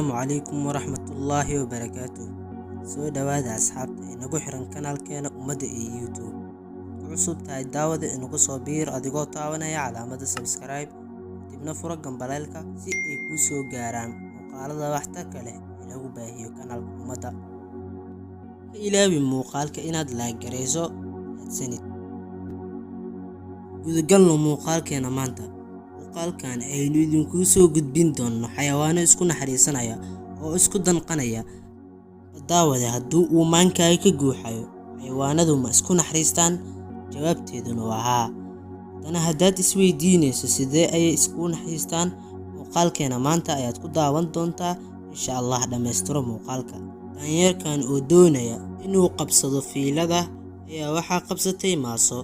Assalaamu calaykum waraxmatullaahi wabarakaatuh. Soo dhawaada asxaabta inagu xiran kanaalkeena Ummadda ee YouTube. Ku cusub tahay daawada inagu soo biir adigoo taabanaya calaamada subscribe, kadibna furo gambaleelka si ay kuu soo gaaraan muuqaalada waxtarka leh ee lagu baahiyo kanaalka Ummadda. Ha ilaawin muuqaalka inaad like gareyso. Mahadsanid. Gudagalno muuqaalkeena maanta. Muuqaalkan aynu idinku soo gudbin doonno xayawaano isku naxariisanaya oo isku danqanaya. Daawade, haddii uu maankaaga ka guuxayo xayawaanadu ma isku naxariistaan? Jawaabteeduna waa haa. Haddana haddaad isweydiinayso sidee ayay iskugu naxariistaan, muuqaalkeena maanta ayaad ku daawan doontaa insha Allah. Dhammaystiro muuqaalka. Daanyeerkan oo doonaya inuu qabsado fiilada ayaa waxaa qabsatay maaso,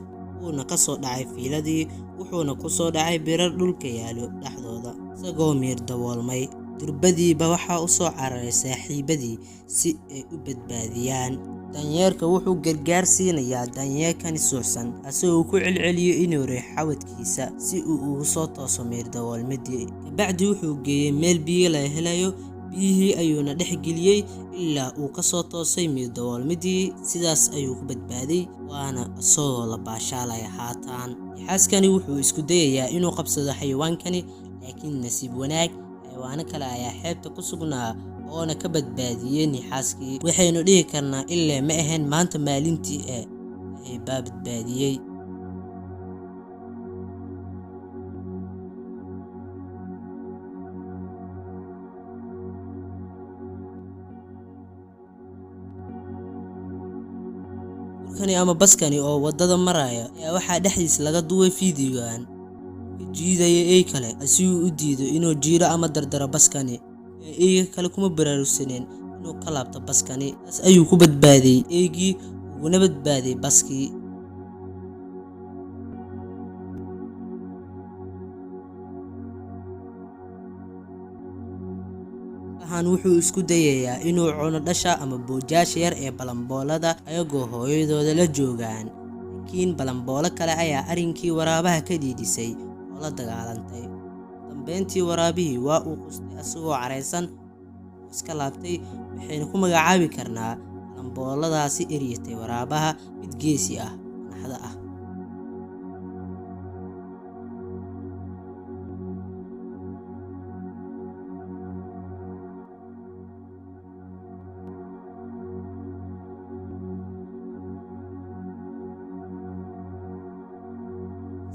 wuuna ka soo dhacay fiiladii, wuxuuna ku soo dhacay birar dhulka yaalo dhexdooda isagoo miir daboolmay. Durbadiiba waxaa u soo cararay saaxiibadii si ay u badbaadiyaan. Daanyeerka wuxuu gargaar siinayaa daanyeerkani suuxsan, asagoo ku celceliyo inuu riixo xawadkiisa si uu ugu soo tooso miir daboolmidii. Kabacdi wuxuu geeyey meel biyo laga helayo, biyihii ayuuna dhex geliyey ilaa uu ka soo toosay miir daboolmidii. Sidaas ayuu ku badbaaday, waana isagoo la baashaalaya haatan. Yaxaaskani wuxuu isku dayayaa inuu qabsado xayawaankani, laakiin nasiib wanaag xayawaano kale ayaa xeebta ku sugnaa oona ka badbaadiyeen yaxaaskii. Waxaynu dhihi karnaa ilaa ma ahayn maanta maalintii ee baa badbaadiyey. Burkani ama baskani oo wadada maraya ayaa waxaa dhexdiisa laga duway fiidiyogan ka jiidaya ey kale si uu u diido inuu jiiro ama dardaro baskani. Eyga kale kuma baraarugsaneen inuu ka laabto baskani, taas ayuu ku badbaaday eygii, uguna badbaaday baskii. Ahan wuxuu isku dayayaa inuu cuno dhasha ama boojaasha yar ee balamboolada ayagoo hooyadooda la joogaan, laakiin balamboolo kale ayaa arrinkii waraabaha ka dhiidhisay oo la dagaalantay. Dambeyntii waraabihii waa uu qustay asagoo caraysan oo iska laabtay. Waxaynu ku magacaabi karnaa balambooladaasi eryatay waraabaha mid geesi ah, naxda ah.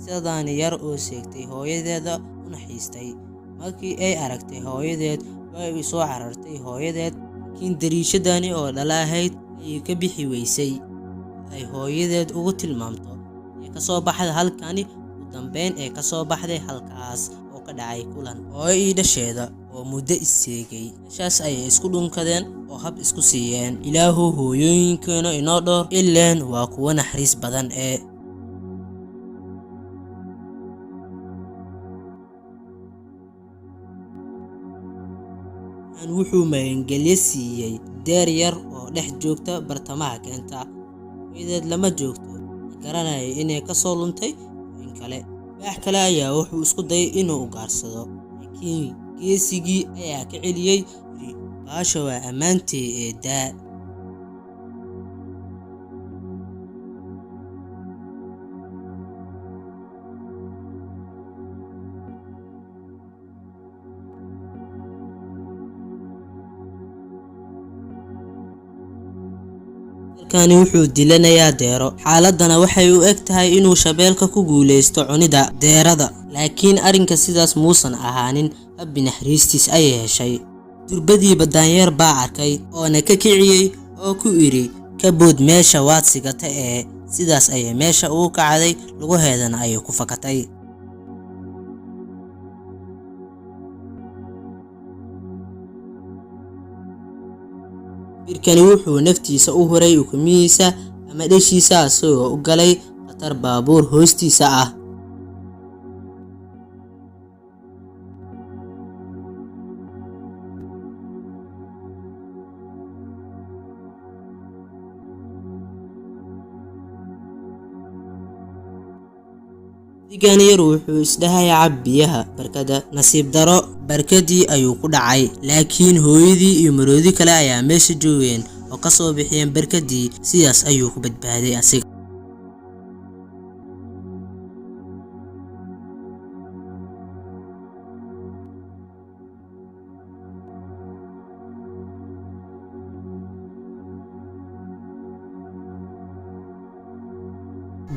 Sidaani yar oo seegtay hooyadeeda u naxiistay. Markii ay aragtay hooyadeed way u soo carartay hooyadeed, laakiin dariishadani oo dhala ahayd ayay ka bixi weysay ay hooyadeed ugu tilmaamto ee ka soo baxda halkani. Ugu dambeyn ee ka soo baxday halkaas oo ka dhacay kulan hooyo iyo dhasheeda oo muddo is seegay. Meeshaas ayay isku dhunkadeen oo hab isku siiyeen. Ilaahow hooyooyinkeena inoo dhowr, ileen waa kuwo naxariis badan ee. Aan wuxuu magangelyo siiyey deer yar oo dhex joogta bartamaha keenta. Hooyadeed lama joogto, ma garanayo inay ka soo luntay in kale. Baax kale ayaa wuxuu isku dayay inuu ugaarsado, laakiin geesigii ayaa ka celiyey, yidhi baasha waa ammaantee ee daa. Halkani wuxuu dilanayaa deero, xaaladana waxay u eg tahay inuu shabeelka ku guuleysto cunida deerada, laakiin arrinka sidaas muusan ahaanin. Rabbi naxariistiis ayay heshay. Durbadiiba daanyeer baa arkay oona ka kiciyey oo ku idhi ka bood meesha, waad sigata ee. Sidaas ayay meesha ugu kacday, lugaheedana ayay ku fakatay. Birkani wuxuu naftiisa u huray ukumihiisa ama dhashiisa asagoo u galay khatar baabuur hoostiisa ah. Digan yar wuxuu isdhahay cab biyaha barkada. Nasiib daro, barkadii ayuu ku dhacay, laakiin hooyadii iyo maroodi kale ayaa meesha joogeen oo ka soo bixiyeen barkadii. Sidaas ayuu ku badbaaday asiga.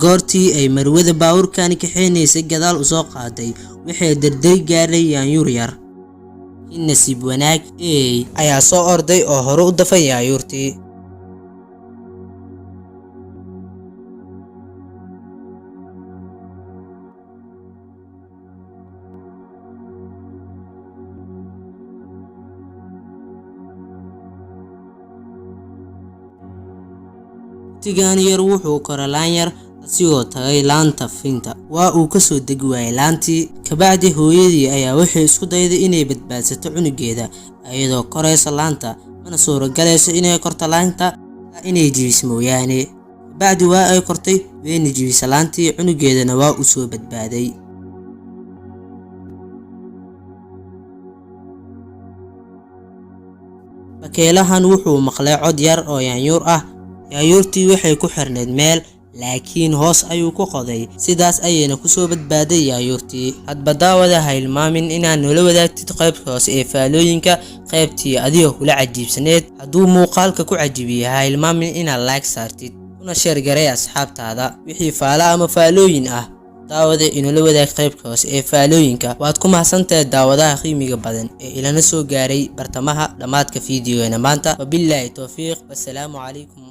Goortii ay marwada baabuurkani kaxeynaysay gadaal u soo qaaday, waxay dardari gaaray yaanyuur yar. In nasiib wanaag, ey ayaa soo orday oo hore u dafay yaanyuurtii. Tigaan yar wuxuu koray laan yar asigoo tagay laanta finta. Waa uu ka soo degi waayay laantii. Kabacdi hooyadii ayaa waxay isku dayday inay badbaadsato cunugeeda iyadoo koraysa laanta, mana suurogalayso inay korto laanta, inay jibiso mooyaane. Kabacdi waa ay kortay, wayna jibisay laantii, cunugeedana waa uu soo badbaaday. Bakeelahan wuxuu maqlay cod yar oo yaanyuur ah. Yaanyuurtii waxay ku xirnayd meel, laakiin hoos ayuu ku qoday, sidaas ayayna kusoo badbaaday yaanyuurtii. Hadba daawada, ha hilmaamin inaad noola wadaagtid qaybta hoose ee faalooyinka qaybtii adiga kula cajiibsaneed. Hadduu muuqaalka ku cajibiye, ha hilmaamin inaad like saartid kuna share garay asxaabtaada. Wixii faalo ama faalooyin ah, daawada, inoola wadaag qaybta hoose ee faalooyinka. Waad ku mahadsantahay daawadaha qiimiga badan ee ilana soo gaaray bartamaha dhammaadka fiidiyogeena maanta. Wabilaahi towfiiq, wasalaamu calaykum.